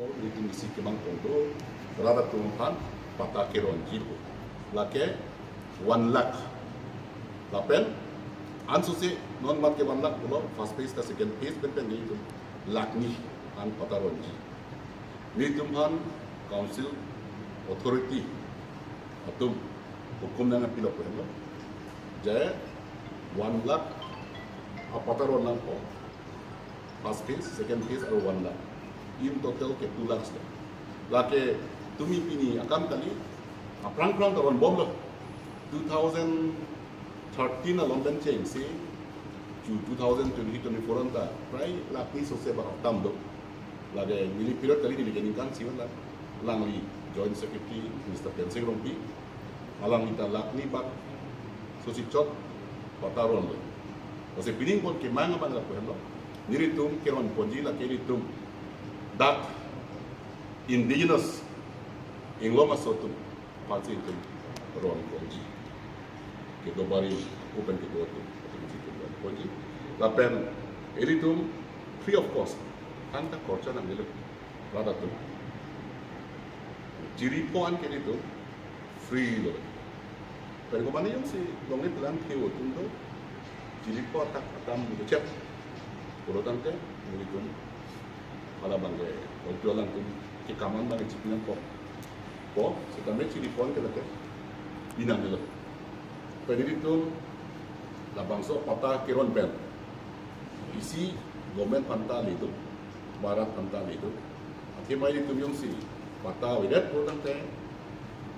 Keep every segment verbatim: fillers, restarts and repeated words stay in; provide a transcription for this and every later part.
Nelitum isi kemang pon do, rat atum aphan patta keronji lo. Lake one lakh. Lapen ansose non mat ke one lakh pulo, first phase ta second phase pen pen nelitum lakh ni an patta ronji. Nelitum aphan council authority atum hukum nangpilo pu henlo. Je one lakh apatta ron nangpo. First phase, second phase, aru one lakh. In total ke two lakhs lo. Lake tumi pini akam kali, aphrang phrang ta ronbomlo. Two thousand thirteen along pen chengsi chu two thousand twenty twenty-four anta prai lakh ni sose ba tam do. Lake neli period kali, neli ke ningkan isi wan la. Alangli Joint Secretary Mister Pensing Rongpi, alangli ta lakh ni bak sose chot patta ronlo. Lasi pining pon kemang abang lapu henlo. Nelitum keron ponji lake nelitum dak indigenous inglong aso atum aphansi itum ron ponji. Kedo bari open kedo atum, atum si itum ron ponji. Lapen ilitum free of cost, tangka khorcha nangjilo, rat atum. Chiripo an ke ilitum free lo. Pen ko mane jongsi longle pelang theo atum do, chiripo atak atam do chep. Pulo tangte, nelitum hala abang ke, oi tu alang atum kekaman abang ke chipi nangpo. Po, sitame chiripo an ke lake pi nangjilo. Pen ilitum labangso patta keron pen isi government aphanta le do, Bharat aphanta le do. Athema ilitum jongsi patta avedet pulo tangte,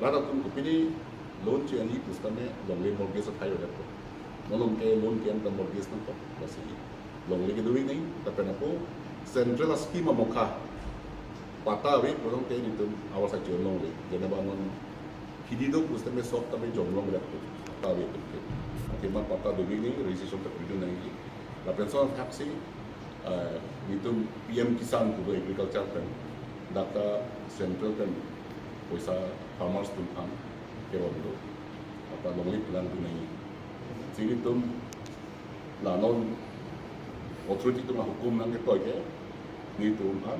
rat atum kopine loan che-enji pusitame longle mortgage athai avedet po. Malom ke loan ke-en ta mortgage nangpo. Lasi longle kedo nangji, lapen ako central scheme amokha patta ave pulo tangte nelitum avarsai che-en longle. Jeneba non hidi do pusitame sok tame jom longle, patta ave atum ke. Athema patta do nangji, registration ta kuri do nangji. Lapen lason athaksi, eh, nelitum P M Kisan pu do agriculture pen, dak ta central pen poisa farmers atum aphan keron do. Patta longle pelang do nangji. Si nelitum la non authority atum ahukum nangketoi ke, nelitum aphan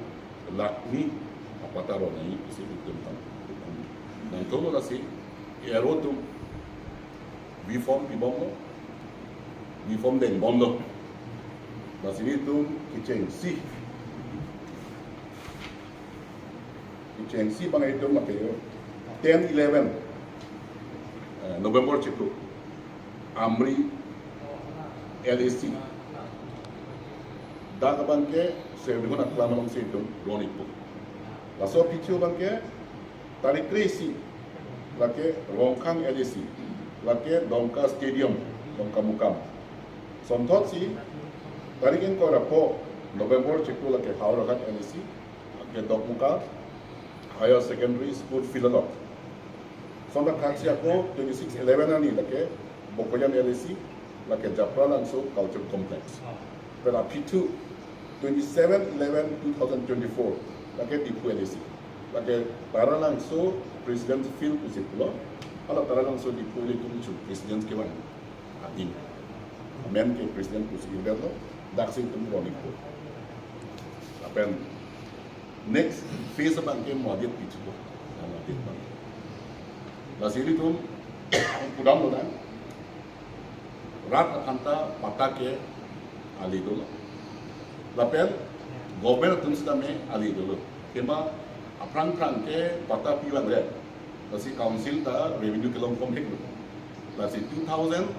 lakh ni apatta ron nangji pusi nelitum aphan nangthulo. Lasi A R O atum V form pibomlo, V form dengbomlo. Lasi nelitum kechengsi, kechengsi abang itum lake ten eleven, eh, November chiklo, Amri L A C. Dak abang ke Serdihun aklam alongsi itum ron-ikpo. Laso aphi cho abang ke tarik kre-isi, lake Rongkhang L A C, lake Dongka Stadium, Dongkamukam. Sonthotsi tarik ingkoi ra pho November chiklo, lake Howraghat L A C, lake Dokmoka Higher Secondary School field along. Sonthot athaksi ako twenty-six eleven arni lake Bokojan L A C, lake Japralangso Cultural Complex. Pen aphi thu twenty-seven eleven two thousand twenty-four, lake Diphu L A C, lake Taralangso President Field pusi pulo. Hala Taralangso Diphu ilitum chu President kevang adim, amen ke President pusi irdetlo, daksi itum ron-ikpo. Lapen next phase abang ke mo adet pi thupo, mo adet abang. Lasi ilitum pudamlo nang, rat aphanta patta ke ale dolo. Lapen government atum sitame ale dolo. Athema aphrang phrang ke patta pivangret. Lasi council ta revenue kelong komhek lo. Lasi two thousand,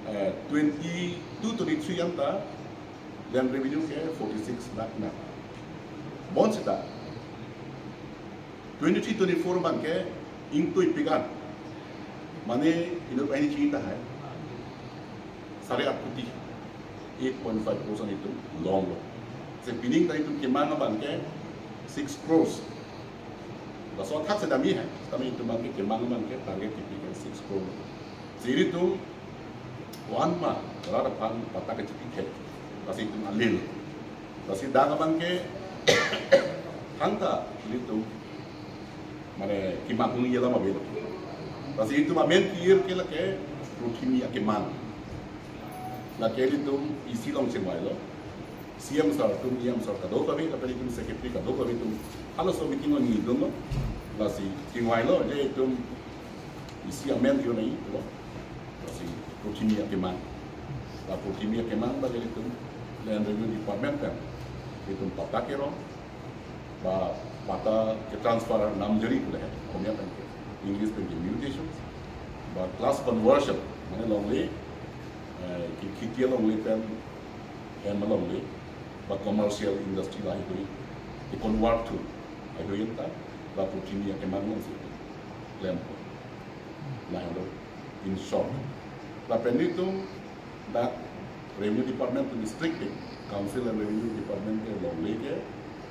eh, twenty-two twenty-three anta land revenue ke forty-six lakh na. Bonsita twenty-three twenty-four abang ke ingtui pigan, mane inut banghini chini tahai sare aat koti, eight point five percent itum longlo. Si pining ta itum kemang abang ke six crores. Laso athak si dami hai, sitame itum abang ke kemang abang ke target kipi ke six crore. Si ilitum ko-an ma rat aphan patta kachipithek, lasi itum alil. Lasi dak abang ke thangta ilitum mane kemang hung yelam avelo. Lasi itum amen kir ke lake Pruthimi akemang. Lake ilitum isi along chemailo. C M sir atum, E M sir kadokave, lapen itum secretary kadokave atum halaso meeting along nangdunlo. Lasi chingvailo je itum isi amen yo nangji pulo. Lasi Purthimi akemang. La Purthimi akemang abang ilitum Land Revenue Department pen itum patta kerong, ba patta ke-transfer namjari pu lahai, Omiya pen ke, English pen ke mutations, ba class conversion, mane longle, eh, ke kheti alongle pen hem alongle, ba commercial industry lahai hui, ke-convert thu, lahai hui ta, la Purthimi akemang alongsi klempo. Lahelo, in short. Lapen itum dak Revenue Department atum strict pik, Council and Revenue Department ke longle ke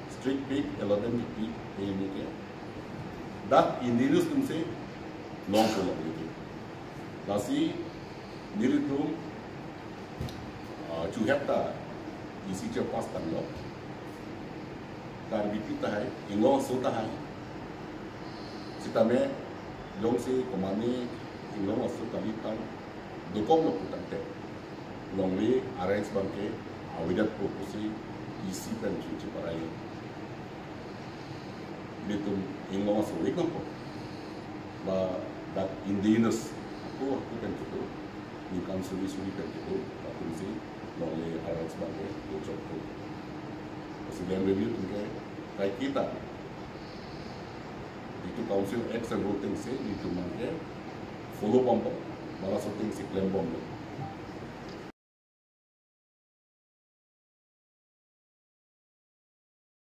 strict pik, allotment kepi, ini ke. Dak indigenous atumsi longpo longle ke. Lasi nelitum, ah, chuhep ta isi chepass tanglo. Karbipi tahai, Inglong aso tahai. Sitame jongsi komane Inglong aso kali tang, dokomlo putangte, longle R X abang ke avedet po pusi isi pen chuchi parai. Nelitum Inglong aso ik nangpo. Ba dak indigenous ako ako pen kedo, ningkan suri suri pen kedo, latumsi longle R X abang ke dojokpo. Lasi Land Revenue atum ke kaiketa, itum Council Act and Rule atengsi itum abang ke follow bompo, ba laso atengsi klem bomlo.